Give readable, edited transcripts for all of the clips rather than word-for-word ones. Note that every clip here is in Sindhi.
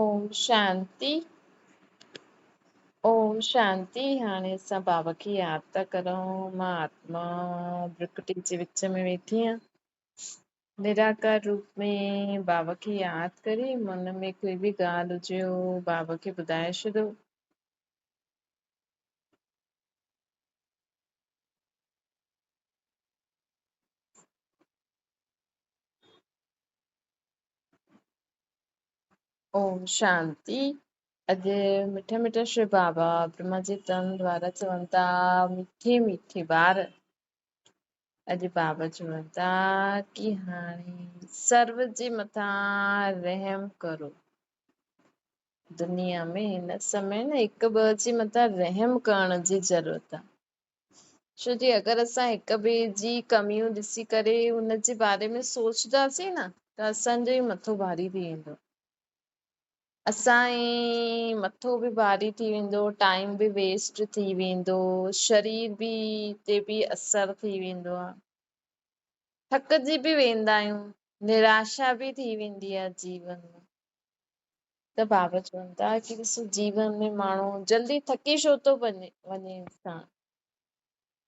اوم شانتي. اوم شانتي. هاڻي اسان بابا کي ياد ٿا ڪرون. مان آتما برڪٽي جي وچ ۾ ويٺي آهيان. نراڪار روپ ۾ بابا کي ياد ڪري من ۾ ڪوئي به ڳالهه هجي بابا کي ٻڌائي ڇڏو. اوم شانتي. اڄ مٺا مٺا شو بابا برهما جي تن دوارا چون ٿا مٺي مٺي ٻار. اڄ بابا چون ٿا ڪي هاڻي سرو جي مٿان رحم ڪرو. دنيا ۾ هن سمي نه هڪ ٻه جي مٿان رحم ڪرڻ جي ضرورت آ. ڇو جي اگر اسان هڪ ٻئي جي ڪميون ڏسي ڪري ان جي باري ۾ سوچنداسين نه ته اسان جو ئي مٿو ڀاري ٿي ويندو. اسان ئي مٿو به ڀاري ٿي ويندو، ٽائيم به ويسٽ ٿي ويندو، شرير به تي به اثر ٿي ويندو آ، ٿڪجي به ويندا آهيون، نراشا به ٿي ويندي آ جيون ۾. ته بابا چون ٿا ڪي ڏسو جيون ۾ ماڻهو جلدي ٿڪي ڇو ٿو وڃي انسان.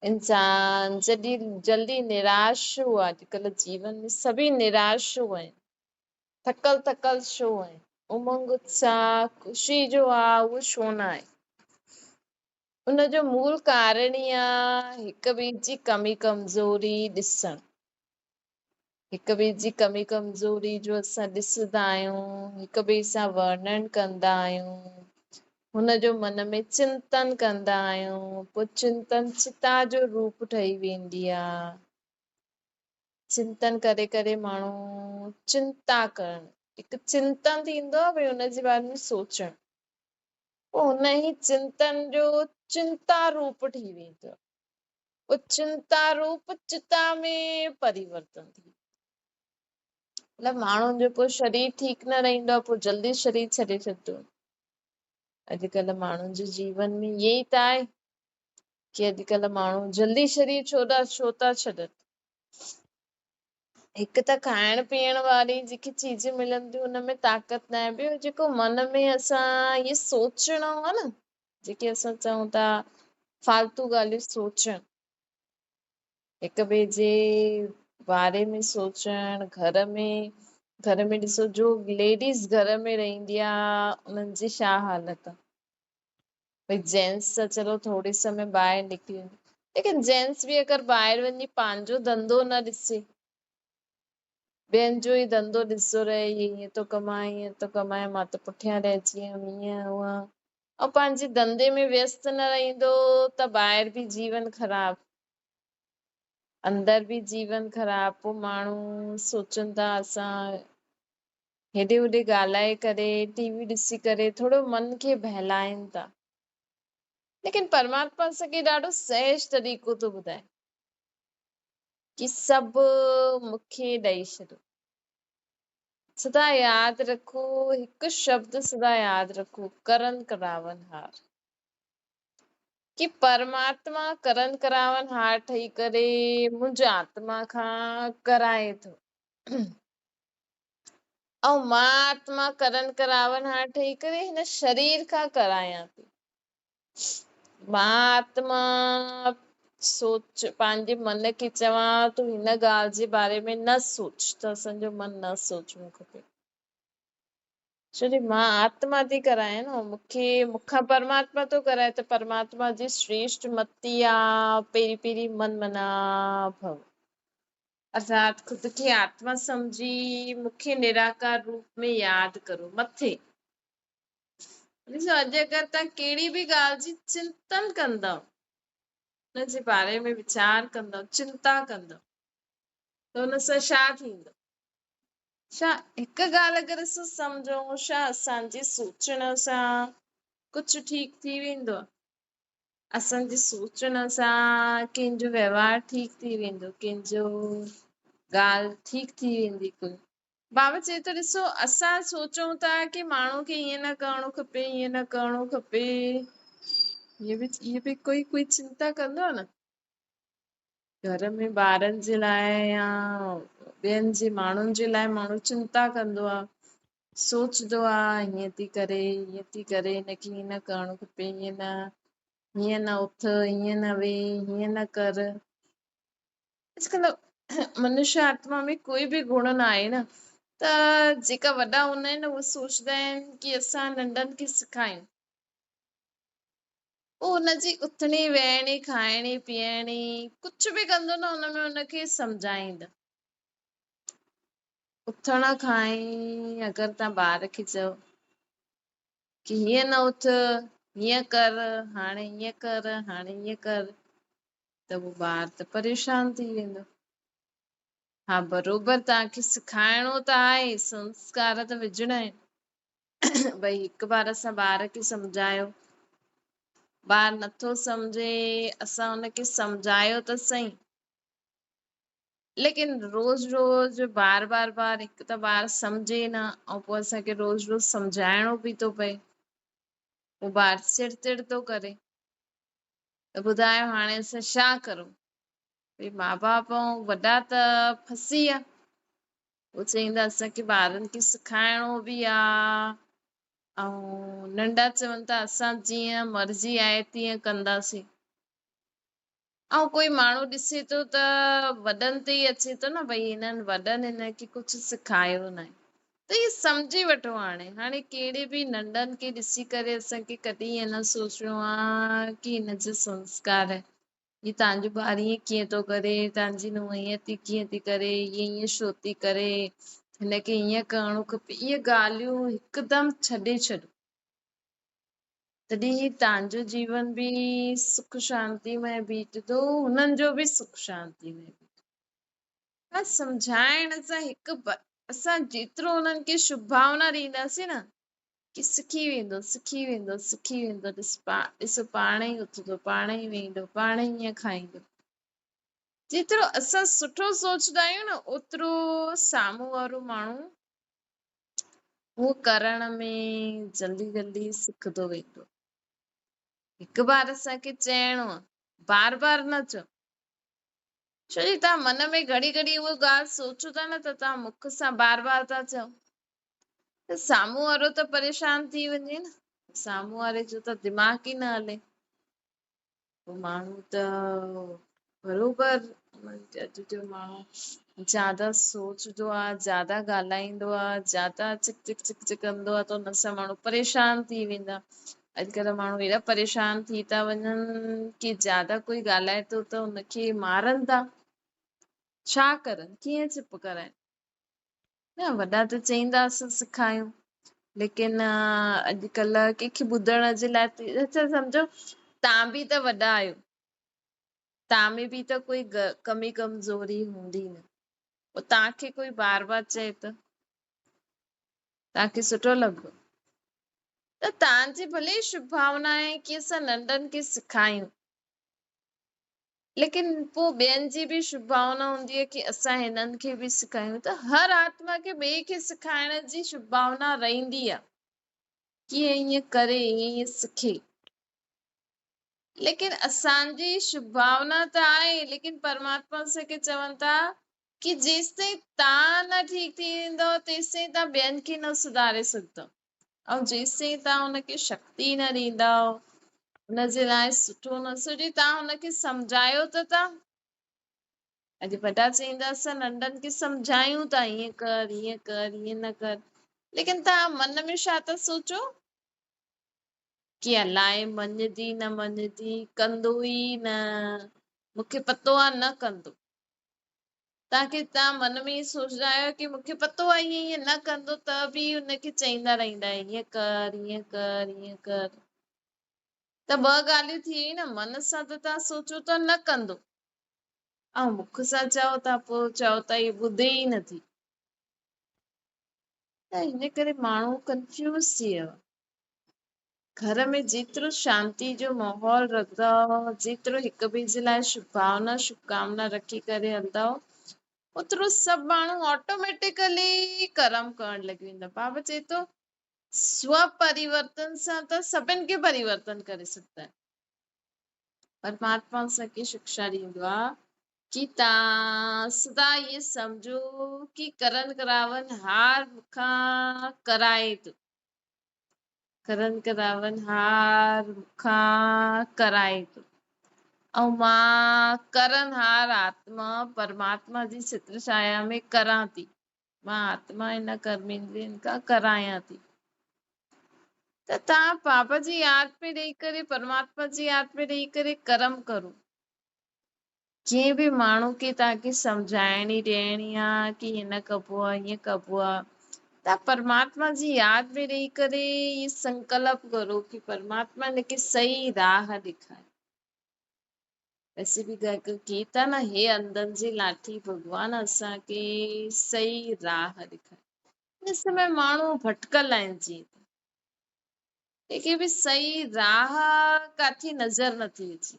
انسان جڏهن جلدي نراش ڇو آ؟ اڄڪلهه جيون ۾ سڀئي نراش ڇو آهن؟ ٿڪل ٿڪل ڇو آهن؟ امنگ اتساهه خوشي جو آ اهو ڇو نه آهي؟ ان جو مول ڪارڻ ئي آ هڪ ٻئي جي ڪمي ڪمزوري ڏسڻ. هڪ ٻئي جي ڪمي ڪمزوري جو اسان ڏسندا آهيون، هڪ ٻئي سان ورڻن ڪندا آهيون، هن جو من ۾ چنتن ڪندا آهيون، پوءِ چنتن چتا جو روپ ٺهي ويندي آ. چنتن ڪري ڪري ماڻهو چنتا ڪرڻ، هڪ چنتن ٿيندو آ ڀئي هن جي باري ۾ سوچڻ، پوءِ هن ئي چنتن جو چنتا روپ ٺهي ويندو آ. پوءِ چنتا روپ چتا ۾ پريورتن ٿي ويندو. مطلب ماڻهن جو پوءِ شرير ٺيڪ نه رهندو آ، پوءِ جلدي شرير ڇڏي ڇڏندو. اڄڪلهه ماڻهن جي جيون ۾ ائين ئي ته آهي ڪي اڄڪلهه ماڻهو جلدي شرير ڇو ٿا ڇڏن. هڪ ته کائڻ پيئڻ واري جيڪي چيزون ملن ٿيون ان ۾ طاقت نه آهي، ٻيو جيڪو من ۾ اسان اهي سوچڻو آهي نه، جيڪي اسان چئون ٿا فالتو ڳالهيون سوچڻ، هڪ ٻئي جي باري ۾ سوچڻ، گهر ۾ ڏسو جو ليڊيز گهر ۾ رهندي آهي انهن جي ڇا حالت آهي. ڀئي جينٽس ته چلو ٿوري سمي ٻاهر نڪري وڃي، ليڪن جينٽس به اگر ٻاهر وڃي پنهنجو ڌنڌو نه ڏسي، ٻين جو ئي ڌنڌو ڏسندو رهي، هي ائين ٿو ڪمائي، ائين ٿو ڪمائي، مان ته پٺيان رهجي ويم، ائين هونئن، ۽ پنهنجي ڌنڌي ۾ ويست نه رهندو ته ٻاهر به جيون خراب، اندر به جيون خراب. پوءِ ماڻهو سوچن ٿا اسان هيڏي هوڏي ڳالهائي ڪري، ٽي وي ڏسي ڪري ٿورو من کي بهلائن ٿا، ليڪن پرماتما اسان کي ڏاڍو سهج طريقو ٿو ٻڌائي ڪي سڀ مون کي ڏئي ڇڏو. سدا ياد رکو، هڪ شبد سدا ياد رکو، ڪرن ڪراون هار. ڪي پرماتما ڪرن ڪراون هار ٺهي ڪري منهنجي آتما کان ڪرائي ٿو، ۽ مان آتما ڪرن ڪراون هار ٺهي ڪري هن شرير کان ڪرايان ٿي. مان آتما سوچ پنهنجي من کي چوان تون هن ڳالهه جي باري ۾ نه سوچ، ته اسان جو من نه سوچڻو کپي. ڇو جو مان آتما ٿي ڪرايان نه، مون کان پرماتما ٿو ڪرائي، ته پرماتما جي شريشٽ متي آ پهرين پهرين من منا ڀو، ارٿات خود کي آتما سمجهي مون کي نراڪار روپ ۾ ياد ڪرو. مٿي ڏسو، اڄ اگر توهان ڪهڙي به ڳالهه جي چنتن ڪندؤ، ان جي باري ۾ ويچار ڪندؤ، چنتا ڪندؤ، ته ان سان ڇا ٿيندو؟ ڇا هڪ ڳالهه اگر اسان سمجهون، ڇا اسان جي سوچڻ سان ڪجهه ٺيڪ ٿي ويندو؟ اسان جي سوچڻ سان ڪنهن جو وهنوار ٺيڪ ٿي ويندو؟ ڪنهن جو ڳالهه ٺيڪ ٿي ويندي؟ ڪوئي بابا چئي ٿو ڏسو اسان سوچون ٿا ڪي ماڻهو کي ائين نه ڪرڻو کپي، ائين نه ڪرڻو کپي، اهي به ڪوئي چنتا ڪندو آهي نه گهر ۾ ٻارن جي لاءِ يا ٻين جي ماڻهن جي لاءِ ماڻهو چنتا ڪندو آهي. سوچندو آ هيئن ٿي ڪري، هيئن ٿي ڪري، هن کي هيئن نه ڪرڻو کپي، هيئن نه، هيئن نه اٿ، هيئن نه ويهه، هيئن نه ڪر. اڄڪلهه منشيه آتما ۾ ڪوئي به گڻ نه آهي نه، ته جيڪا وڏا هوندا آهن اهي سوچندا آهن ڪي اسان ننڍن کي سکايون. پوء هن جي اٿڻي ويهڻي کائڻي پيئڻي ڪجهه به ڪندو نه ان ۾ ان کي سمجهائيندا. اٿڻ کان ئي اگر توهان ٻار کي چئو ڪي هيئن نه اٿ، هيئن ڪر، هاڻي هيئن ڪر، هاڻي هيئن ڪر، ته پوء ٻار ته پريشان ٿي ويندو. ها بروبر توهان کي سکائڻو ته آهي، سنسڪار ته وجهڻا آهن. ڀئي هڪ بار اسان ٻار کي سمجهايو، ٻار نٿو سمجهي، اسان ان کي سمجهايو ته سهي، ليڪن روز روز بار بار بار هڪ ته ٻار سمجهي نه ۽ پوء اسان کي روز روز سمجهائڻو به ٿو پئي، پوء ٻار چڙ چڙ ٿو ڪري. ته ٻڌايو هاڻي اسان ڇا ڪرون؟ ڀئي ما باپ ۽ وڏا ته ڦسي ويا، هو چئيندا اسان کي ٻارن کي سکائڻو به آ ۽ ننڍا چون ٿا اسان جيئن مرضي آهي تيئن ڪنداسين. ۽ ڪوئي ماڻهو ڏسي ٿو ته وڏن تي ئي اچي ٿو نه، ڀئي هنن وڏن هن کي ڪجهه سکايو ناهي. ته هي سمجهي وٺو هاڻي، هاڻي ڪهڙي به ننڍن کي ڏسي ڪري اسان کي ڪڏهن ائين نه سوچڻو آ ڪي هن جو سنسڪار هي توهان جو ٻار ائين ڪيئن ٿو ڪري، توهان جي نونهن ائين ٿي ڪيئن ٿي ڪري، هيء ائين ڇو ٿي ڪري، هن کي ائين ڪرڻو کپي. اهي ڳالهيون هڪدم ڇڏي ڇڏو، تڏهن توهان جو جيون به سک شانتي ۾ بيتندو، هنن جو به سک شانتي ۾ بيتندو. ها سمجهائڻ سان هڪ اسان جيترو هنن کي شڀاونا ڏينداسين نه ڪي سکي ويندو، سکي ويندو، سکي ويندو، ڏسو پاڻ ئي اٿندو، پاڻ ئي ويندو، پاڻ ئي ائين کائيندو. جيترو اسان سٺو سوچندا آهيون نه اوترو سامهون وارو ماڻهو اهو ڪرڻ ۾ جلدي جلدي سکندو ويندو. هڪ بار اسان کي چئڻو آهي، بار بار نه چئو، ڇو جي توهان من ۾ گهڙي گهڙي اها ڳالهه سوچو ٿا نه ته توهان مک سان بار بار ٿا چئو ته سامهون وارو ته پريشان ٿي وڃي نه، سامهون واري جو ته دماغ ئي نه هلي، پوء ماڻهو ته بروبر اڄ جو ماڻهو زياده سوچندو آ، زياده ڳالهائيندو آ، زياده چڪ چڪ چڪ چڪ ڪندو آ ته ان سان ماڻهو پريشان ٿي ويندا. اڄڪلهه ماڻهو ايڏا پريشان ٿي ٿا وڃن ڪي زياده ڪوئي ڳالهائي ٿو ته ان کي مارن ٿا، ڇا ڪرن، ڪيئن چپ ڪرائن. نه وڏا ته چئيندا اسان سکايون، ليڪن اڄڪلهه ڪنهن کي ٻڌڻ جي لاء اڇا سمجهو توهان به ته وڏا آهيو، توهان ۾ به ته ڪوئي ڪمي ڪمزوري هوندي نه، پوء توهان کي ڪوئي بار بار چئي ته توهان کي سٺو لڳندو؟ ته توهان جي ڀلي شڀ ڀاونا آهي ڪي اسان ننڍن کي سکايون، ليڪن پوء ٻين جي به شڀ ڀاونا هوندي آهي ڪي اسان هنن کي به سکايون، ته هر آتما کي ٻئي کي سکائڻ جي شڀ ڀاونا رهندي آهي ڪي ائين ڪري، ائين ائين سکي. ليڪن اسان جي شڀ ڀاونا ته آهي، ليڪن پرماتما اسان کي چون ٿا ڪي جيستائين توهان نه ٺيڪ ٿي ويندؤ تيستائين توهان ٻين کي نه سڌاري سگهندؤ، ۽ جيستائين توهان ان کي شڪتي نه ڏيندؤ، ان جي لاء سٺو نه سوچي توهان ان کي سمجهايو ته ٿا. اڄ وڏا چئيندا اسان ننڍن کي سمجهايون ٿا ائين ڪر، ائين ڪر، ائين نه ڪر، ليڪن توهان من ۾ ڇا ٿا سوچو ڪي الائي مڃدي نه مڃدي، ڪندو ئي نه، مون کي پتو آ نه ڪندو. توهان کي توهان من ۾ ئي سوچندا آهيو ڪي مون کي پتو آهي ائين ائين نه ڪندو، ته به ان کي چئيندا رهندا آهيو ائين ڪر، ائين ڪر، ائين ڪر. ته ٻه ڳالهيون ٿي ويون نه، من سان ته توهان سوچو ٿا نه ڪندو، ۽ مک سان چئو ٿا پوء چئو ٿا هي ٻڌي ئي نٿي. ته ان ڪري ماڻهو ڪنفيوز ٿي ويو آهي. گهر ۾ جيترو شانتي جو ماحول رکندؤ، جيترو هڪ ٻئي جي لاء شڀ ڀاونا شڀ ڪامنا رکي ڪري هلندؤ، اوترو سڀ ماڻهو آٽوميٽيڪلي ڪرم ڪرڻ لڳي ويندا. بابا چئي ٿو سو پريورتن سان ته سڀن کي پريورتن ڪري سگهندا آهيو. پرماتما اسان کي شڪشا ڏيندو آهي ڪي تان سدا اهي سمجهو ڪي ڪرن ڪراون هار مون کان ڪرائي ٿو. ڪرن ڪراون هار مون کان ڪرائي ٿو ۽ مان ڪرن هار آتما پرماتما جي ڇتر ڇايا ۾ ڪران ٿي. مان آتما هن ڪرميندرين کان ڪرايان ٿي. ته تان بابا جي ياد ۾ رهي ڪري پرماتما جي ياد ۾ رهي ڪري ڪرم ڪرو. ڪنهن به ماڻهو کي توهان کي سمجهائڻي ڏيڻي آ ڪي هيئن نه ڪبو آ هيئن ڪبو آ ته پرماتما جي ياد ۾ رهي ڪري هي سنڪلپ ڪرو ڪي پرماتما هن کي صحيح راهه ڏيکاري. ويسي به هڪ گيت آ نه هي انڌن جي لاٺي ڀڳوان اسان کي صحيح راهه ڏيکاري. هن سمي ماڻهو ڀٽڪل آهن جيئن ته ڪنهن کي به صحيح راهه ڪاٿي نظر نٿي اچي.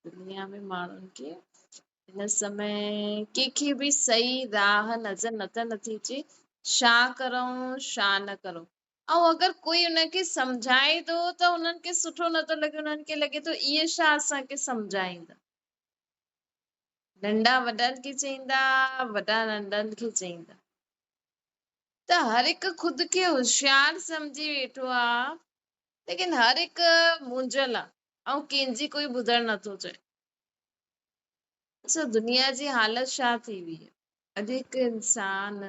دنيا ۾ ماڻهن کي هن سمي ڪنهن کي به صحيح راهه نظر نه ته نٿي اچي ڇا ڪرون ڇا نه ڪرون ۽ اگر ڪوئي ان کي سمجهائي ٿو ته انهن کي سٺو نٿو لڳي انهن کي لڳي ٿو اهي ڇا اسان کي سمجهائيندا ننڍا وڏن کي چئيندا وڏا ننڍن کي چئيندا ته هر هڪ خود کي هوشيار سمجهي ويٺو آ ليڪن هر هڪ مونجهيل آ ۽ ڪنهن جي ڪوئي ٻڌڻ نٿو چاهي. ڏسو دنيا جي حالت ڇا ٿي وئي آهي. اڄ هڪ انسان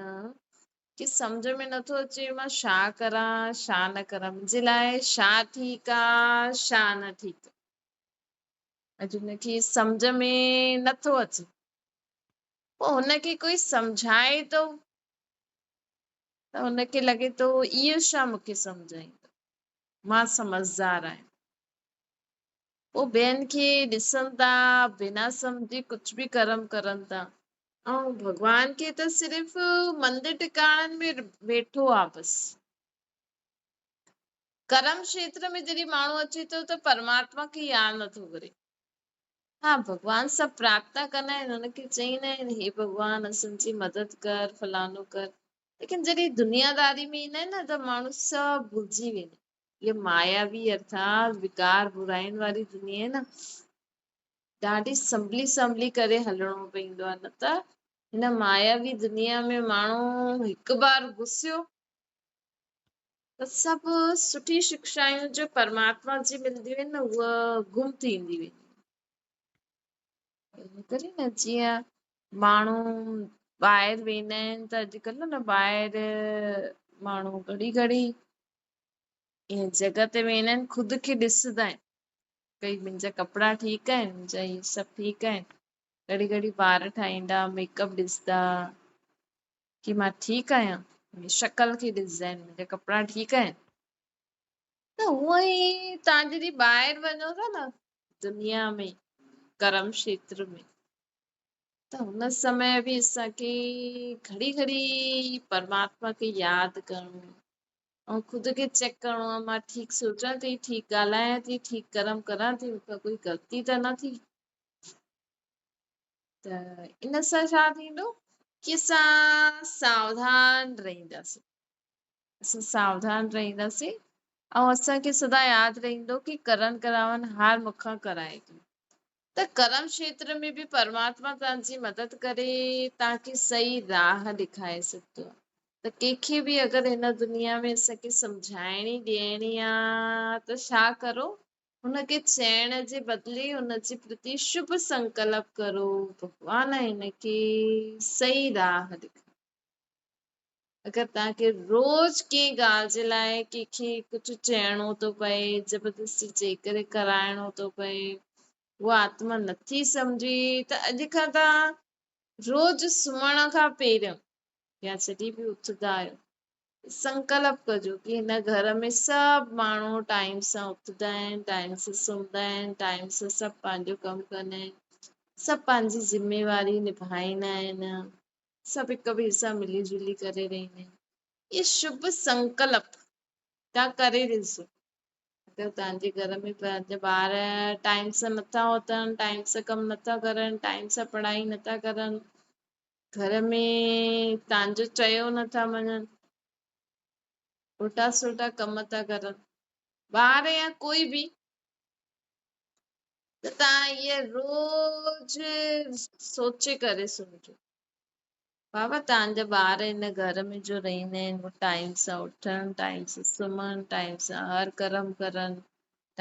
کي سمجهه ۾ نٿو اچي مان ڇا ڪران ڇا نه ڪران منهنجي لاء ڇا ٺيڪ آ ڇا نه ٺيڪ آ. اڄ هن کي سمجهه ۾ نٿو اچي. پوء هن کي ڪوئي سمجهائي ٿو ته هن کي لڳي ٿو اهو ڇا مون کي سمجهائيندو مان سمجهدار آهيان. پوء ٻين کي ڏسن ٿا بنا سمجهي ڪجهه به ڪرم ڪرن ٿا. ۽ ڀڳوان کي ته صرف مندر ٽڪاڻن ۾ ويٺو آ بس. ڪرم کيتر ۾ جڏهن ماڻهو اچي ٿو ته پرماتما کي ياد نٿو ڪري. ها ڀڳوان سان پرارٿنا ڪندا آهن هن کي چئيندا آهن هي ڀڳوان اسان جي مدد ڪر فلانو ڪر ليڪن جڏهن دنياداري ۾ ايندا آهن نه ته ماڻهو سڀ ڀلجي ويندا آهن. هيء ماياوي ارٿات وڪار براين واري دنيا آهي نه ڏاڍي سنڀلي سنڀلي ڪري هلڻو پوندو آهي نه ته هن ماياوي دنيا ۾ ماڻهو هڪ بار گهسيو ته سڀ سٺي شڪشائون جو پرماتما جي ملنديون آهن نه اها گم ٿيندي وينديون ان ڪري نه جيئن ماڻهو ٻاهر ويندا آهن ته اڄڪلهه نه ٻاهر ماڻهو گهڙي گهڙي ائين جڳهه تي ويندا آهن خود کي ڏسندا آهن ڪئي منهنجا ڪپڙا ٺيڪ آهن منهنجا هي سڀ ٺيڪ آهن گهڙي گهڙي وار ٺاهيندا ميڪ اپ ڏسندا ڪي مان ٺيڪ آهيان منهنجي شڪل کي ڏسندا آهن منهنجا ڪپڙا ٺيڪ آهن ته هونئن ئي تان جڏهن ٻاهر وڃو ٿا نه دنيا ۾ ڪرم کيتر ۾ ته هن سمي به اسان کي گهڙي گهڙي پرماتما کي ياد ڪرڻو ۽ خود کي چيڪ ڪرڻو آهي مان ٺيڪ سوچان ٿي ٺيڪ ڳالهايان ٿي ٺيڪ ڪرم ڪران ٿي مون کان ڪوئي غلطي ته نه ٿي ته ان سان ڇا ٿيندو ڪي اسان ساوڌان رهنداسين اسان ساوڌان رهنداسين ۽ اسان کي سدا ياد رهندو ڪي ڪرڻ ڪراون هار مون کان ڪرائي ٿو ته ڪرم کيتر ۾ به پرماتما توهان جي مدد ڪري توهان کي صحيح راهه ڏيکاري سگهندو آهي ته ڪنهن کي به اگر هن دنيا ۾ اسان کي سمجهائڻي ڏيڻي آ ته ڇا ڪرو هن کي چئڻ جي بدلي هن جي پرتي شڀ سنڪلپ ڪرو ڀڳوان هن کي صحيح راهه ڏيکاري. اگر توهان کي روز ڪنهن ڳالهه جي لاء ڪنهن کي ڪجهه چئڻو ٿو پئي، زبردستي چئي ڪري ڪرائڻو ٿو پئي، اها آتما نٿي سمجهي ته اڄ کان توهان روز سمهڻ کان پهريون يا جڏهن به اٿندا آهيو سنڪلپ ڪجو ڪي هن گهر ۾ سڀ ماڻهو ٽائيم سان اٿندا آهن، ٽائيم سان سمهندا آهن، ٽائيم سان سڀ پنهنجو ڪم ڪندا آهن، سڀ پنهنجي ذميواري نڀائيندا آهن. سڀ هڪ ٻئي سان ملي جلي ڪري رهندا آهن. اهي شڀ سنڪلپ توهان ڪري ڏسو. اگر توهان جي گهر ۾ پنهنجا ٻار ٽائيم سان نٿا اٿن، ٽائيم سان ڪم نٿا ڪرن، ٽائيم سان پڙهائي نٿا ڪرن، گهر ۾ توهان جو چيو نٿا مڃن، الٽا سلٽا ڪم ٿا ڪرن، ٻار يا ڪوئي به ته توهان اهي روز سوچي ڪري سمهجو. بابا توهان جا ٻار هن گهر ۾ جو رهندا آهن اهي ٽائيم سان اٿن، ٽائيم سان سمهن، ٽائيم سان هر ڪرم ڪرن،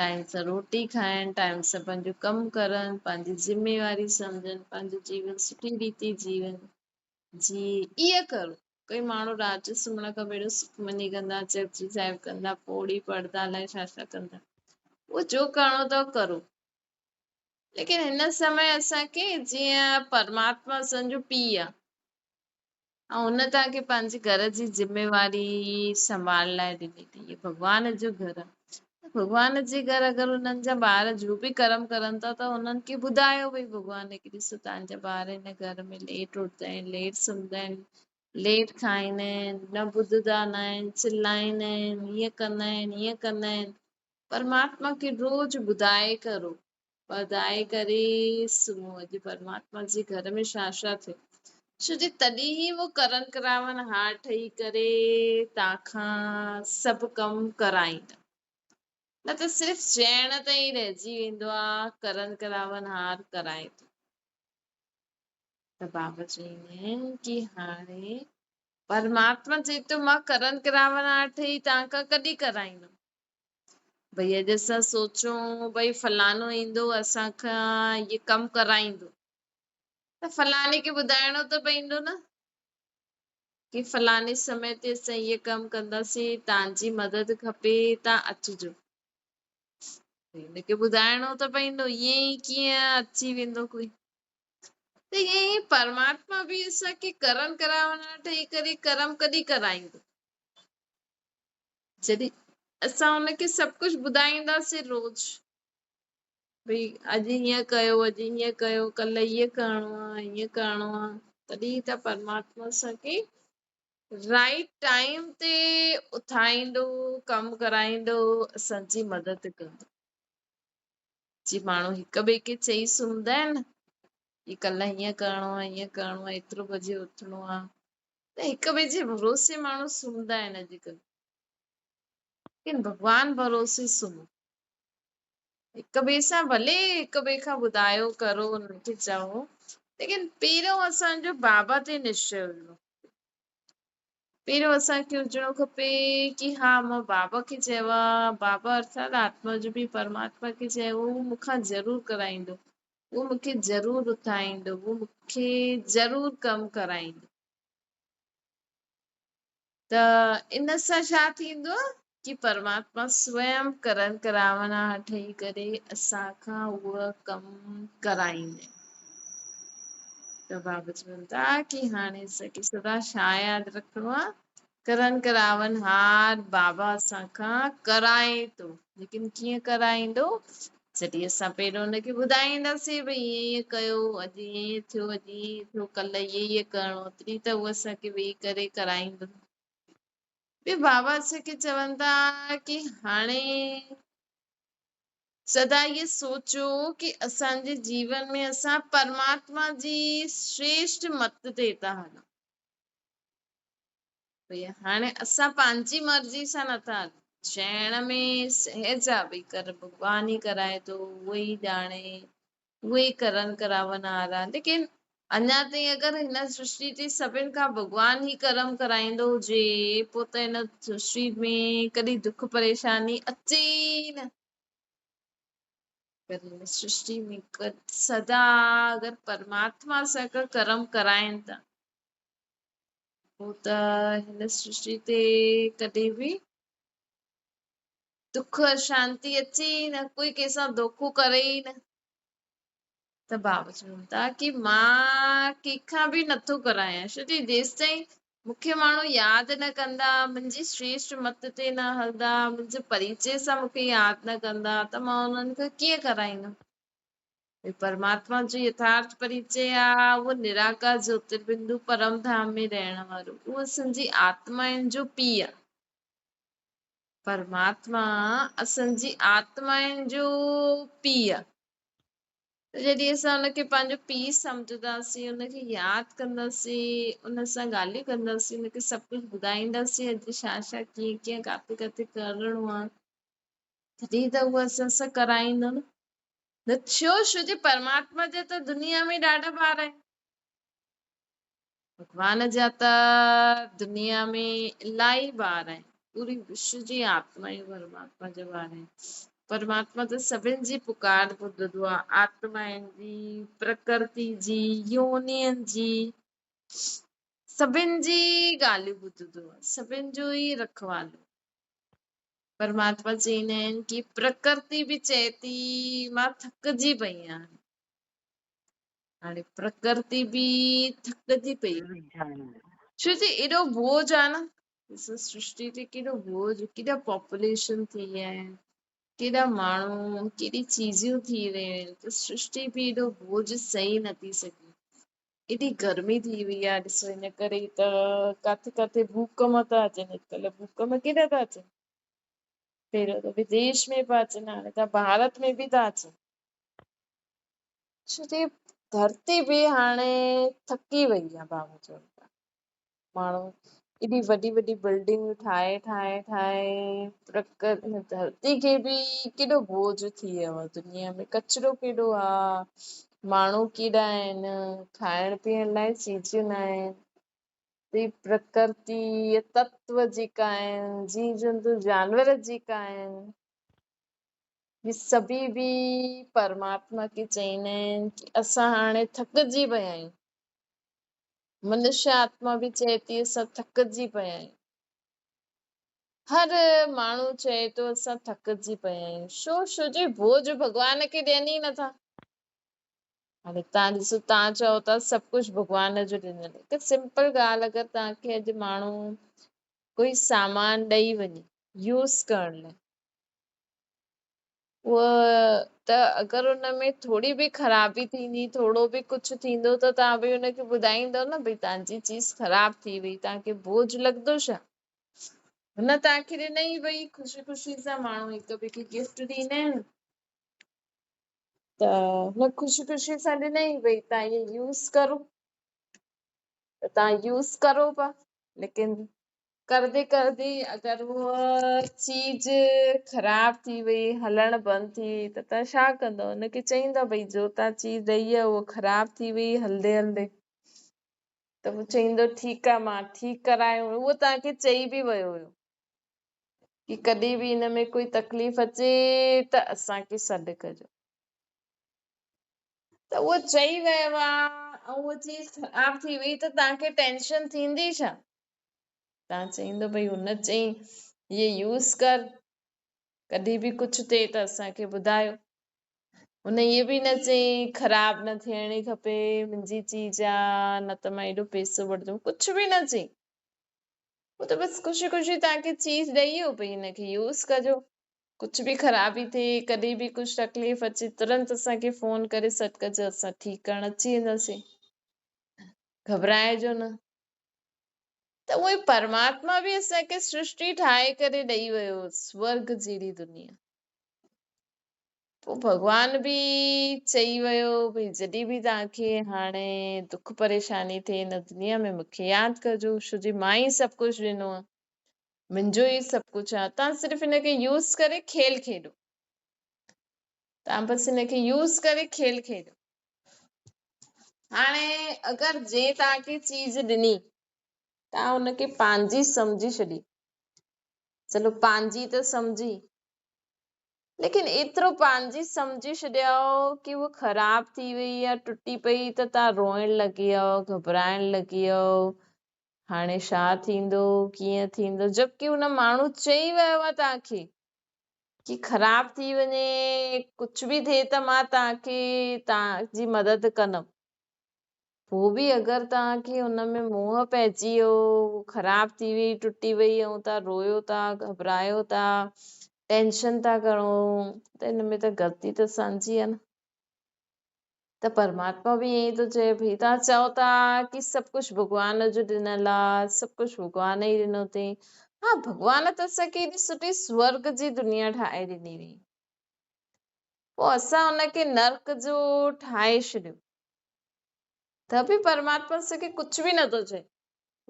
ٽائيم سان روٽي کائن، ٽائيم سان پنهنجو ڪم ڪرن، پنهنجي ذميواري سمجهن، پنهنجو جيون سٺي ريتي جيون جي ائين ڪرو. ڪوئي ماڻهو رات جو سمهڻ کان پهريون سکمني ڪندا، جپجي صاحب ڪندا، پوڙي پڙهندا، الائي ڇا ڇا ڪندا، اهو جو ڪرڻو اٿو ڪرو. ليڪن هن سمي اسان کي جيئن پرماتما اسان جو پيء آ ۽ هن توهان کي پنهنجي گهر جي ذميواري سنڀال لاء ڏني اٿئي. هي ڀڳوان جو گهر آ. ڀڳوان جي گهر اگر انهن جا ٻار جو به ڪرم ڪرن ٿا ته انهن کي ٻڌايو ڀئي ڀڳوان کي ڏسو توهان جا ٻار هن گهر ۾ ليٽ اٿندا آهن، ليٽ سمهندا آهن، ليٽ کائيندا آهن، نه ٻڌندا نه آهن، چلائيندا آهن، هيئن ڪندا آهن، هيئن ڪندا آهن. پرماتما کي روز ٻڌائي ڪرو، ٻڌائي ڪري سمهو. اڄ پرماتما جي گهر ۾ ڇا ڇا ٿيو، ڇو جي تڏهن ئي اهو ڪرن ڪراون هار ٺهي ڪري توهان کان سڀ ڪم ڪرائيندا، نه ته صرف چئڻ تائين رهجي ويندو آ، ڪرن ڪراون هار ڪرائي ٿو. ته بابا چئيندا آهن ڪي هاڻي پرماتما چئي ٿو مان ڪرن ڪراون هار ٺهي توهان کان ڪڏهن ڪرائيندم. ڀئي اڄ اسان سوچون ڀئي فلانو ايندو اسان کان هي ڪم ڪرائيندو، ته فلاني کي ٻڌائڻو ته پوندو نه ڪي فلاني سمي تي اسان هي ڪم ڪنداسين، توهان جي مدد کپي، توهان اچجو. هن کي ٻڌائڻو ته پوندو، ائين ئي ڪيئن اچي ويندو ڪوئي. ته ائين ئي پرماتما به اسان کي ڪرم ڪراوڻ ٺهي ڪري ڪرم ڪڏهن ڪرائيندو؟ جڏهن اسان ان کي سڀ ڪجهه ٻڌائينداسين روز، ڀئي اڄ هيئن ڪيو، اڄ هيئن ڪيو، ڪلهه هيئن ڪرڻو آ، هيئن ڪرڻو آ، تڏهن ته پرماتما اسان کي رائٽ ٽائيم تي اٿائيندو، ڪم ڪرائيندو، اسان جي مدد ڪندو. جي ماڻهو هڪ ٻئي کي چئي سمهندا آهن ڪي ڪلهه هيئن ڪرڻو آ، هيئن ڪرڻو آ، ايترو بجي اٿڻو آ، ته هڪ ٻئي جي ڀروسي ماڻهو سمهندا آهن اڄڪلهه. ليڪن ڀڳوان ڀروسي سمهو، هڪ ٻئي سان ڀلي هڪ ٻئي کان ٻڌايو ڪرو، انهن کي چئو، ليڪن پهريون اسان جو بابا تي نشچي هجڻو. پهريون اسان کي هجڻو کپي ڪي ها مان بابا کي چيو آ، بابا ارٿات آتما جو به پرماتما کي چيو، هو مون کان ضرور ڪرائيندو، هو مون کي ضرور اٿائيندو، هو مون کي ضرور ڪم ڪرائيندو. ته ان سان ڇا ٿيندو ڪي پرماتما سويم ڪرن ڪراونا ٺهي ڪري اسان کان اهو ڪم ڪرائيندي. ته بابا چون ٿا ڪي هاڻي اسان کي سدا ڇا ياد رکڻو آ؟ ڪرن ڪراون هار بابا اسان کان ڪرائي ٿو، ليڪن ڪيئن ڪرائيندو؟ جڏهن اسان پهريون ان کي ٻڌائينداسين ڀئي ائين ائين ڪيو، اڄ ائين ائين ٿيو، اڄ ائين ائين ٿيو، ڪلهه ائين ائين ڪرڻو، تڏهن ته هو اسان کي ويهي ڪري ڪرائيندو. ٻيو بابا اسان کي چون ٿا ڪي هاڻي سدا اهي سوچو ڪي اسان جي جيون ۾ اسان پرماتما جي شريشٽ مت تي ٿا هلون. ڀئي هاڻي اسان پنهنجي مرضي سان نٿا هلون. چئڻ ۾ سهج آ ڀئي ڪر ڀڳوان ئي ڪرائي ٿو، اهو ئي ڄاڻي، اهو ئي ڪرن ڪراون وارا، ليڪن اڃا تائين اگر هن سرشٽي تي سڀن کان ڀڳوان ئي ڪرم ڪرائيندو هجي پوء ته هن سرشٽي ۾ ڪڏهن دک پريشاني اچي ئي نه. پر هن سرشٽي ۾ سدا اگر پرماتما سان ڪرم ڪرائين ٿا پوء ته هن سرشٽي تي ڪڏهن به دک اشانتي اچي ئي نه، ڪوئي ڪنهن سان دوکو ڪري ئي نه. ته بابا چون ٿا ڪي مان ڪنهن کان به نٿو ڪرايان، ڇو جي جيستائين مون کي ماڻهو ياد نه ڪندا، منهنجي شريشٽ مت تي نه هلندا، منهنجي پريچي سان مون کي ياد نه ڪندا ته مان انهن کان ڪيئن ڪرائيندم؟ هي پرماتما جو يٿارٿ پريچي آ، اهو نراڪار جيوتربندو پرم ڌام ۾ رهڻ وارو، اهو اسان جي آتمائن جو پيء آ. پرماتما اسان جي آتمائن جو پيء آ. ته جڏهن اسان ان کي پنهنجو پيء سمجهنداسين، ان کي ياد ڪنداسين، ان سان ڳالهيون ڪنداسين، ان کي سڀ ڪجهه ٻڌائينداسين، اڄ ڇا ڇا ڪيئن ڪيئن ڪاٿي ڪاٿي ڪرڻو آ، تڏهن ته اهو اسان سان ڪرائيندو نه. نه ڇو؟ ڇو جي پرماتما جا ته دنيا ۾ ڏاڍا ٻار آهن. ڀڳوان جا ته دنيا ۾ الاهي ٻار آهن. پوري وشو جي آتما ئي پرماتما جا ٻار آهن. پرماتما ته سڀن جي پڪار ٻڌندو آهي، آتمائن جي، پرڪرتي جي، يونين جي، سڀن جي ڳالهيون ٻڌندو آهي، سڀن جو ئي رکوالو. پرماتما چئيندا آهن ڪي پرڪرتي به چئي ٿي مان ٿڪجي پئي آهيان. هاڻي پرڪرتي به ٿڪجي پئي، ڇو جي ايڏو بوجه آ نه، ڏسو سرشٽي تي ڪيڏو بوجه، ڪيڏا پاپوليشن ٿي ويا آهن، ڪيڏا ماڻهو، ڪيڏي چيزيون ٿي ويون آهن، ته سرشٽي به ايڏو بوجه سهي نٿي سگهي. ايڏي گرمي ٿي وئي آ ڏسو، ان ڪري ته ڪاٿي ڪاٿي ڀوڪم ٿا اچن. اڄڪلهه ڀوڪم ڪيڏا ٿا اچن، پهريون ته وديش ۾ پيا اچن، هاڻي ته ڀارت ۾ به ٿا اچن. ڇو جي ڌرتي به هاڻي ٿڪي وئي آ. بابا چون ٿا ماڻهو ايڏي وڏي وڏي بلڊنگون ٺاهي ٺاهي ٺاهي ڌرتي کي به ڪيڏو بوجه ٿي ويو آ. دنيا ۾ ڪچرو ڪيڏو آ، ماڻهو ڪيڏا آهن، کائڻ پيئڻ لاءِ چيزيون نه آهن. ته پرڪرتي تتو جيڪا آهن، جيو جنتو جانور جيڪا آهن، هي سڀئي به پرماتما کي چئيندا آهن ڪي اسان هاڻي ٿڪجي پيا آهيون. منشيه آتما به چئي ٿي اسان ٿڪجي پيا آهيون. هر ماڻهو چئي ٿو اسان ٿڪجي پيا آهيون. ڇو؟ ڇو جي بوجه ڀڳوان کي ڏين ئي نٿا. هاڻي توهان ڏسو، توهان چئو ٿا سڀ ڪجهه ڀڳوان جو ڏنل. هڪ سمپل ڳالهه، اگر توهان کي اڄ ماڻهو ڪوئي سامان ڏئي وڃي يوز ڪرڻ لاءِ، اها ته اگر ان ۾ ٿوري به خرابي ٿيندي، ٿورو به ڪجهه ٿيندو، ته توهان به ان کي ٻڌائيندؤ نه ڀئي توهان جي چيز خراب ٿي وئي. توهان کي بوجه لڳندو ڇا؟ هن توهان کي ڏنئي ڀئي خوشي خوشي سان. ماڻهو هڪ ٻئي کي گفٽ ڏيندا آهن ته هن خوشي خوشي سان ڏنئي ڀئي توهان اهي يوز ڪرو، ته توهان يوز ڪرو پيا. ليڪن ڪردي ڪردي اگر اها چيز خراب ٿي وئي، هلڻ بند ٿي وئي، ته توهان ڇا ڪندؤ؟ هن کي چئيندؤ ڀئي جو توهان چيز ڏئي آهي اها خراب ٿي وئي هلندي هلندي، ته هو چئيندو ٺيڪ آهي مان ٺيڪ ڪرايو. اهو توهان کي چئي به ويو هيو ڪي ڪڏهن به هن ۾ ڪوئي تڪليف اچي ته اسان کي سڏ ڪجو، ته اهو چئي ويو آهي ۽ اها چيز خراب ٿي وئي ته توهان کي ٽينشن ٿيندي ڇا؟ توهان چئيندو ڀئي هن چئي هيءَ يوز ڪر، ڪڏهن به ڪجهه ٿئي ته اسان کي ٻڌايو. هن ائين به نه چئي خراب نه ٿيڻي کپي، منهنجي چيز آ، نه ته مان ايڏو پئسو وٺندم، ڪجهه به نه چئي. هو ته بس خوشي خوشي توهان کي چيز ڏئي ويو ڀئي هن کي يوز ڪجو، ڪجهه به خرابي ٿئي، ڪڏهن به ڪجهه تڪليف اچي، ترنت اسان کي فون ڪري سڏ ڪجو، اسان ٺيڪ ڪرڻ اچي وينداسين، گهٻرائجو نه. ته اهو ئي پرماتما به اسان کي سرشٽي ٺاهي ڪري ڏئي ويو، سورگ جهڙي دنيا. پوءِ ڀڳوان به چئي ويو ڀئي جڏهن به توهان کي هاڻي دک پريشاني ٿئي هن دنيا ۾ مون کي ياد ڪجو، ڇو جي مان ئي سڀ ڪجهه ڏنو آهي، منهنجو ئي سڀ ڪجهه آهي. توهان صرف هن کي يوز ڪري کيل کيڏو، توهان بس هن کي يوز ڪري کيل کيڏو. هاڻي اگر جنهن توهان کي چيز ڏني، توهان هن کي پنهنجي سمجهي ڇڏي، چلو پنهنجي ته سمجهي، ليڪن ايترو پنهنجي سمجهي ڇڏيو ڪي هوءَ خراب ٿي وئي يا ٽٽي پئي ته توهان روئڻ لڳي ويو، گهٻرائڻ لڳي ويو، هاڻي ڇا ٿيندو، ڪيئن ٿيندو، جبڪه هن ماڻهو چئي ويو آهي توهان کي ڪي خراب ٿي وڃي، ڪجهه به ٿئي ته مان توهان کي توهان جي مدد ڪندم. پوءِ به اگر توهان کي هن ۾ موهه پئجي ويو، خراب ٿي وئي، ٽٽي وئي ۽ توهان روئو ٿا، گهٻرايو ٿا، ٽينشن ٿا کڻو، ته هن ۾ ته غلطي ته اسان جي آهي نه. ته پرماتما به ائين ئي ٿو چئي، ڀئي توهان چئو ٿا ڪي سڀ ڪجهه ڀڳوان جو ڏنل آهي، سڀ ڪجهه ڀڳوان ئي ڏنو اٿئي. ها، ڀڳوان ته اسان کي ايڏي سٺي سورگ جي دنيا ٺاهي ڏني هئي، پوءِ اسان هن کي نرڪ جو ٺاهي ڇڏيو، ته به پرماتما اسان کي ڪجهه به نٿو چئي.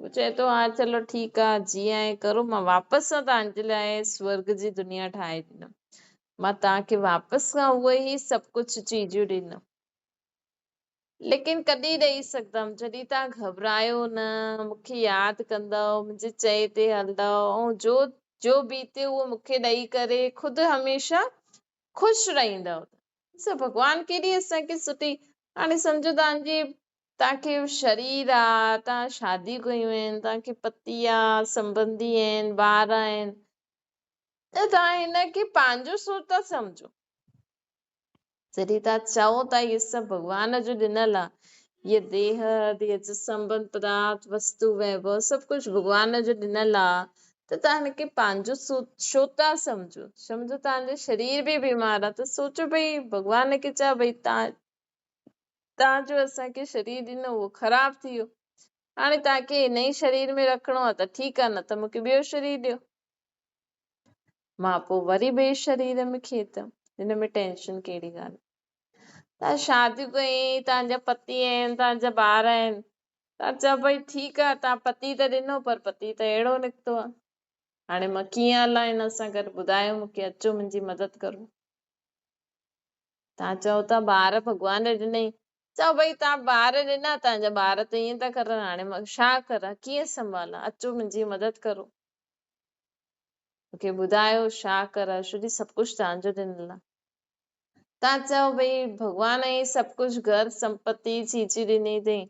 هو چئي ٿو ها چلو ٺيڪ آهي، جيئن آهي ڪرو، مان واپس سان توهان جي لاءِ سورگ جي دنيا ٺاهي ڏيندم. مان توهان کي واپس کان اهي ئي سڀ ڪجهه چيزون ڏيندم. ليڪن ڪڏهن ڏئي سگهندم جڏهن توهان گهٻرايو نه، مون کي ياد ڪندؤ، منهنجي چئي تي هلندؤ ۽ جو جو بيتي اهو مون کي ڏئي ڪري خود هميشه خوش رهندؤ. ڏسو ڀڳوان ڪيڏي اسان کي سٺي هاڻي سمجهو توهان جي توهان کي شرير آ، توهان شاديون ڪيون آهن، توهان کي پتي آ، سنبنڌي آهن، ٻار آهن ته توهان هن کي پنهنجو سو ٿا سمجهو. جڏهن توهان چئو ٿا اهي سڀ ڀڳوان جو ڏنل آ، هيء ديهه، ديهه جو سنبنڌ پدارٿ، وستو، ويڀو سڀ ڪجهه ڀڳوان جو ڏنل آ ته توهان هن کي پنهنجو ڇو ٿا سمجهو؟ سمجهو توهان جو شرير به بيمار آ ته سوچو ڀئي ڀڳوان کي چئو ڀئي توهان جو اسان کي شرير ڏنو اهو خراب ٿي ويو، هاڻي توهان کي هن ئي شرير ۾ رکڻو آ ته ٺيڪ آ، نه ته مون کي ٻيو شرير ڏيو، مان پوء وري ٻئي شرير ۾ کيتم، هن ۾ ٽينشن ڪهڙي ڳالهه. توهان شاديون ڪئي، توهان جا پتي آهن، توهان جا ٻار آهن، توهان چئو ڀئي ٺيڪ آ توهان پتي ته ڏنو پر پتي ته اهڙو نڪتو آ، هاڻي مان ڪيئن هلان هن سان گڏ، ٻڌايو مون کي، اچو منهنجي مدد ڪرو. توهان چئو ٿا ٻار ڀڳوان ڏنئي، چئو ڀئي توهان ٻار ڏنا، توهان جا ٻار ته ائين ٿا ڪرن، هاڻي مان ڇا ڪران، ڪيئن سنڀالان، اچو منهنجي مدد ڪرو، مون کي ٻڌايو ڇا ڪران، ڇو جي سڀ ڪجهه توهان جو ڏنل آ. توهان چئو ڀئي ڀڳوان ئي سڀ ڪجهه گهر سمپتي چيچي ڏني اٿئي،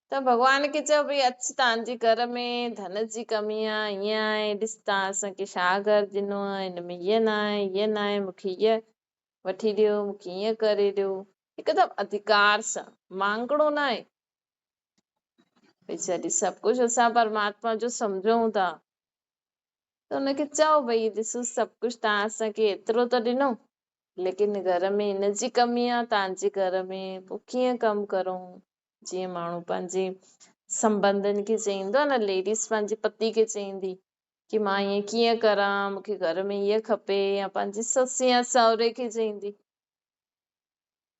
ته ڀڳوان کي چئو ڀئي اچ توهان جي گهر ۾ ڌن جي ڪمي آ، ائين آهي، ڏس توهان اسان کي ڇا گهر ڏنو آ، هن ۾ هيئن نه آهي، هيئن نه آهي، مون کي هيئن وٺي ڏيو، مون کي ائين ڪري ڏيو، هڪدم اڌڪار سان، مانگڻو نه آهي. ڀئي جڏهن سڀ ڪجهه اسان پرماتما جو سمجهون ٿا ته ان کي چئو ڀئي ڏسو سڀ ڪجهه توهان اسان کي ايترو ته ڏنو، ليڪن گهر ۾ ان جي ڪمي آ، توهان جي گهر ۾ پوء ڪيئن ڪم ڪرون؟ جيئن ماڻهو پنهنجي سنبنڌن کي چئيندو آ نه، ليڊيز پنهنجي پتي کي چئيندي ڪي مان ائين ڪيئن ڪران، مون کي گهر ۾ هيء کپي، يا پنهنجي سس يا سهري کي چئيندي،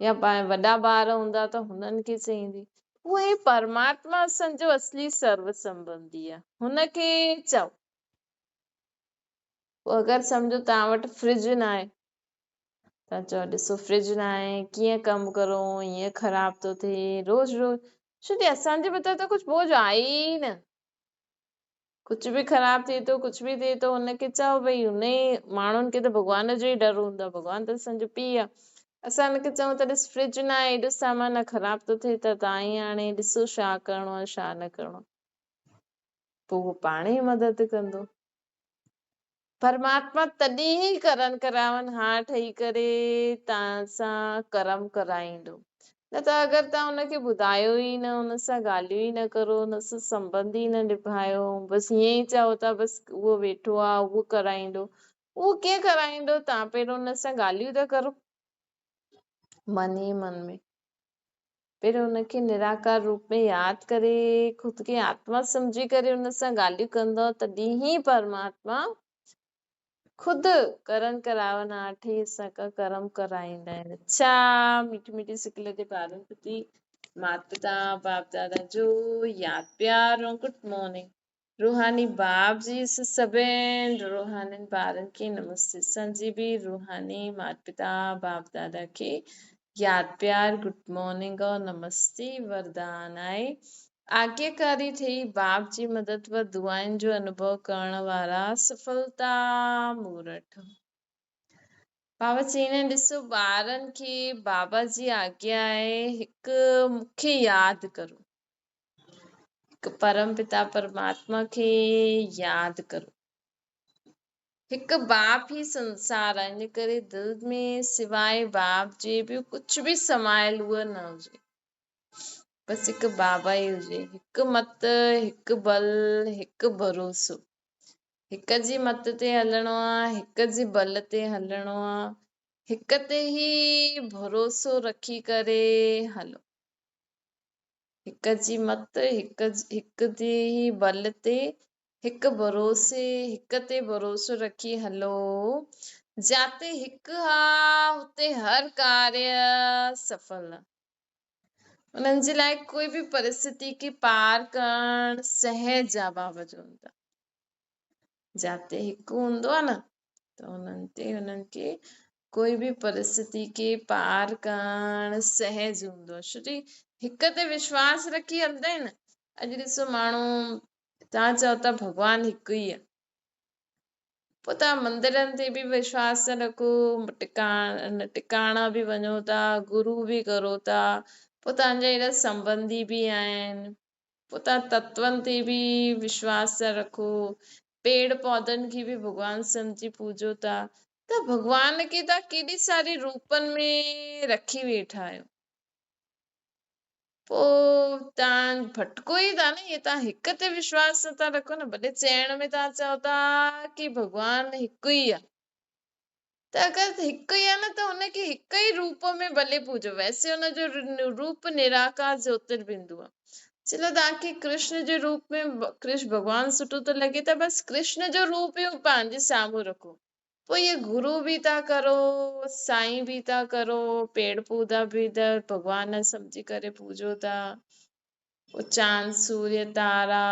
يا وڏا ٻار هوندا ته هنن کي چئيندي. اهو ئي پرماتما اسان جو اصلي سرو سنبنڌي آ، هن کي چئو. پوء اگر سمجهو توهان وٽ فرج نه آهي، توهان چئو ڏسو فرج نه آهي، ڪيئن ڪم ڪرون، ائين خراب ٿو ٿئي روز روز، ڇو جي اسان جي مٿان ته ڪجهه بوجهه آهي ئي نه، ڪجهه به خراب ٿئي ٿو، ڪجهه به ٿئي ٿو، هن کي چئو ڀئي هن ئي ماڻهن کي ته ڀڳوان جو ئي ڊر هوندو آهي، ڀڳوان ته اسان جو پيء آهي، اسان هن کي چئون ته ڏس فرج نه آهي، ايڏو سامان آهي، خراب ٿو ٿئي ته توهان ئي هاڻي ڏسو ڇا ڪرڻو آهي ڇا نه ڪرڻو آهي، پوء اهو پاڻ ئي مدد ڪندو. پرماتما تڏهن ئي ڪرن ڪراون هان ٺهي ڪري توهان سان ڪرم ڪرائيندو، نه ته اگر توهان ان کي ٻڌايو ئي نه، ان سان ڳالهيون ئي نه ڪرو، ان سان سنٻنڌ ئي نه نڀايو، بس ائين ئي چئو ٿا بس اهو ويٺو آ اهو ڪرائيندو، اهو ڪيئن ڪرائيندو؟ توهان پهريون ان سان ڳالهيون ته ڪرو من ئي من ۾. پهريون ان کي نراڪار روپ ۾ ياد ڪري خود کي آتما سمجهي ڪري ان سان ڳالهيون ڪندؤ تڏهن ئي پرماتما خود ڪرن ڪراون آٺ ئي اسان کان ڪرم ڪرائيندا آهن. اڇا ميٺي ميٺي سڪل تي ٻارن پرتي مات پتا باپ دادا جو ياد پيار ۽ گڊ مارننگ. روحاني باپ جي سڀين روحانين ٻارن کي نمستي. اسان جي به روحاني مات پتا باپ دادا کي ياد پيار گڊ مارننگ اور نمستي. وردان آهي آگياڪاري ٺهي باپ جي مدد و دعائن جو انوڀو ڪرڻ وارا سڦلتا مورٺ. بابا چئين آهن ڏسو ٻارن کي بابا جي آگيا آهي هڪ مون کي ياد ڪرو، هڪ پرم پتا پرماتما کي ياد ڪرو. هڪ باپ ئي سنسار آهي، ان ڪري دل ۾ سواء باپ جي ٻيو ڪجهه به سمايل اهو نه هجي، بس هڪ بابا ئي هجي. هڪ مت، هڪ بل، هڪ ڀروسو. هڪ جي مت تي هلڻو آ، هڪ جي بل تي هلڻو آ، هڪ تي ئي ڀروسو رکي ڪري هلو. هڪ جي مت، هڪ جي ئي بل تي، هڪ ڀروسي، هڪ تي ڀروسو رکي هلو. جاتي هڪ آ، اتي هر ڪاريه سڦل آ. انهن جي لاء ڪوئي به پرسٿتي کي پار ڪرڻ سهج آ. بابا چون ٿا جاتي هڪ هوندو آ نه ته انهن تي انهن کي कोई बि परिस्थिति खे पार करणु सहज हूंदो आहे। छो जी हिक ते विश्वास रखी हलंदा आहिनि। अॼु ॾिसो माण्हू, तव्हां चओ था भॻवानु हिकु ई आहे, पोइ तव्हां मंदिरनि ते बि विश्वास था रखो, टिकाणा बि वञो था, गुरू बि करो था, पोइ तव्हांजा एॾा संबंधी बि आहिनि, पोइ तव्हां तत्वनि ते बि विश्वास था रखो, पेड़ पौधनि खे बि भॻवानु सम्झी पूजो था, त भॻवान खे तव्हां केॾी सारी रूपनि में रखी वेठा आहियो। पोइ तव्हां भटको ई था न, इहे तव्हां हिक ते विश्वास नथा रखो न, भले चयण में तव्हां चओ था की भॻवानु हिकु ई आहे, त अगरि हिकु ई आहे न त हुनखे हिकु ई रूप में भले पूजो। वैसे हुनजो रूप निराकार ज्योतिर्बिंदु आहे। चलो तव्हांखे कृष्ण जे रूप में कृष्ण भॻवानु सुठो थो लॻे त बसि कृष्ण जो रूप ई पंहिंजे साम्हूं रखो। पोइ इहे गुरू बि था करो, साईं बि था करो, पेड़ पौधा बि त भॻवान सम्झी करे पूजो था, पोइ चांद सूर्य तारा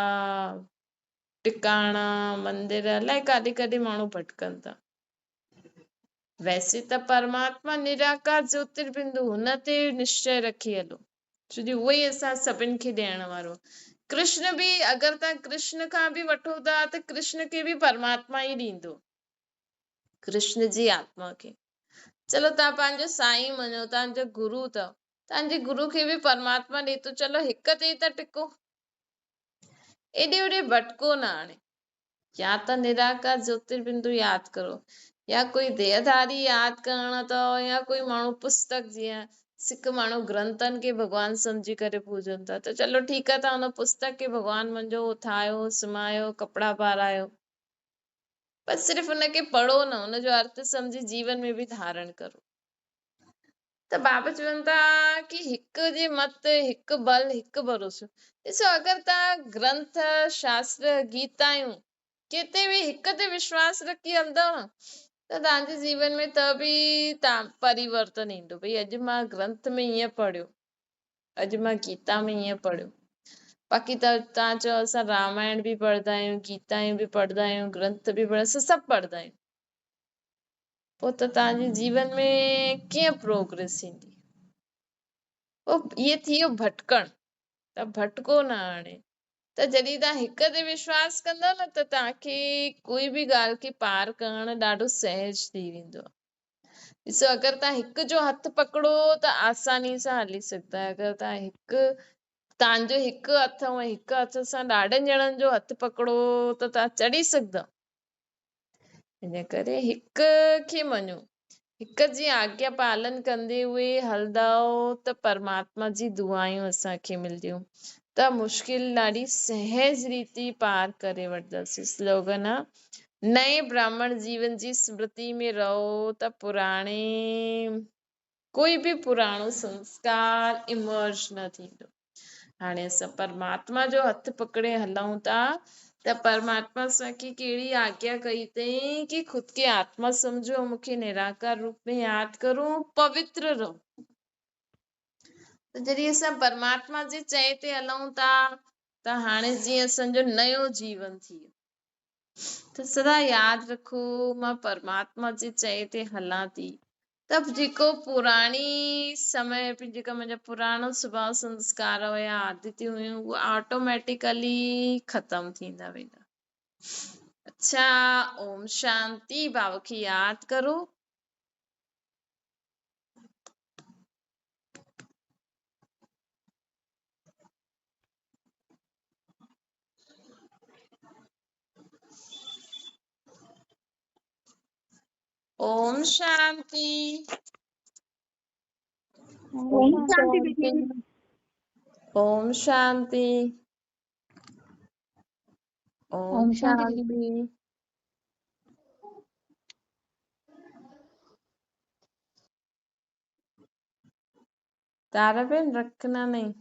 टिकाणा मंदिर अलाए काॾे काॾे माण्हू भटकनि था। वैसे त परमात्मा निराकार ज्योतिर्बिंदु हुन ते निश्चय रखी हलो, छो जो उहो ई असां सभिनि खे ॾियण वारो। कृष्ण बि अगरि तव्हां कृष्ण खां बि वठो था त कृष्ण खे बि परमात्मा ई ॾींदो, कृष्ण जी आत्मा खे। चलो तव्हां पंहिंजो साईं मञो, तव्हांजो गुरू अथव, तव्हांजे गुरू खे बि परमात्मा ॾिए थो। चलो हिक ते ई त टिको, एॾे ओॾे भटको न हाणे। या त निराकार ज्योतिर्बिंदु यादि करो, या कोई देहधारी यादि करणो अथव, या कोई माण्हू पुस्तक, जीअं सिख माण्हू ग्रंथनि खे भॻवानु सम्झी करे पूजनि था, त चलो ठीकु आहे, तव्हां हुन पुस्तक खे भॻवानु मञो, उथायो, सुम्हायो, कपिड़ा पारायो, पर सिर्फ़ हुनखे पढ़ो न, हुनजो अर्थ सम्झी जीवन में बि धारण करो। त बाबा चवनि था की हिकु जे मत, हिकु बल, हिकु भरोसो। ॾिसो अगरि तव्हां ग्रंथ, शास्त्र, गीतायूं किथे बि हिक ते विश्वास रखी हलंदव न, त तव्हांजे जीवन में त बि तव्हां परिवर्तन ईंदो। भई अॼु मां ग्रंथ में ईअं पढ़ियो, अॼु मां गीता में ईअं पढ़ियो। बाक़ी त तव्हां चओ असां रामायण बि पढ़ंदा आहियूं, गीतायूं बि पढ़ंदा आहियूं, ग्रंथ बि पढ़ंदा, असां सभु पढ़ंदा आहियूं, पोइ त तव्हांजे जीवन में कीअं प्रोग्रेस ईंदी? पोइ इहे थी वियो भटकणु, त भटको न हाणे। त जॾहिं तव्हां हिक ते विश्वास कंदव न, त तव्हांखे कोई बि ॻाल्हि खे पार करणु ॾाढो सहज थी वेंदो आहे। ॾिसो अगरि तव्हां हिक जो हथु पकड़ो त आसानी सां हली सघंदा आहियो, अगरि तव्हां हिकु तव्हांजो हिकु हथु ऐं हिकु हथ सां ॾाढनि ॼणनि जो हथु पकड़ो त तव्हां चढ़ी सघंदव। इन करे हिक खे मञो, हिक जी आज्ञा पालन कंदे हुए हलंदव त परमात्मा जी दुआयूं असांखे मिलंदियूं, त मुश्किल ॾाढी सहज रीति पार करे वठंदासीं। स्लोगन आहे, नए ब्राह्मण जीवन जी स्मृति में रहो त पुराणे कोई बि पुराणो संस्कार इमर्ज न थींदो। हाणे असां परमात्मा जो हथु पकड़े हलूं था त परमात्मा असांखे कहिड़ी आज्ञा कई अथई की ख़ुदि खे आत्मा सम्झो, मूंखे निराकार रूप में यादि करो, पवित्र रहो। त जॾहिं असां परमात्मा जे चए ते हलूं था त हाणे जीअं असांजो नयो जीवन थी वियो। त सदा यादि रखो मां परमात्मा जे चए ते हलां थी, त जेको पुराणी समय पे जेका मुंहिंजा पुराणो स्वभाव संस्कार हुया, आदतियूं हुयूं, उहे ऑटोमेटिकली ख़तमु थींदा वेंदा। अच्छा, ओम शांति। बाबा खे यादि करो। ओम शांति। ओम शांति दीदी। ओम शांति। ओम ओम शांति दीदी। शांति। तारा बहन रखना नहीं।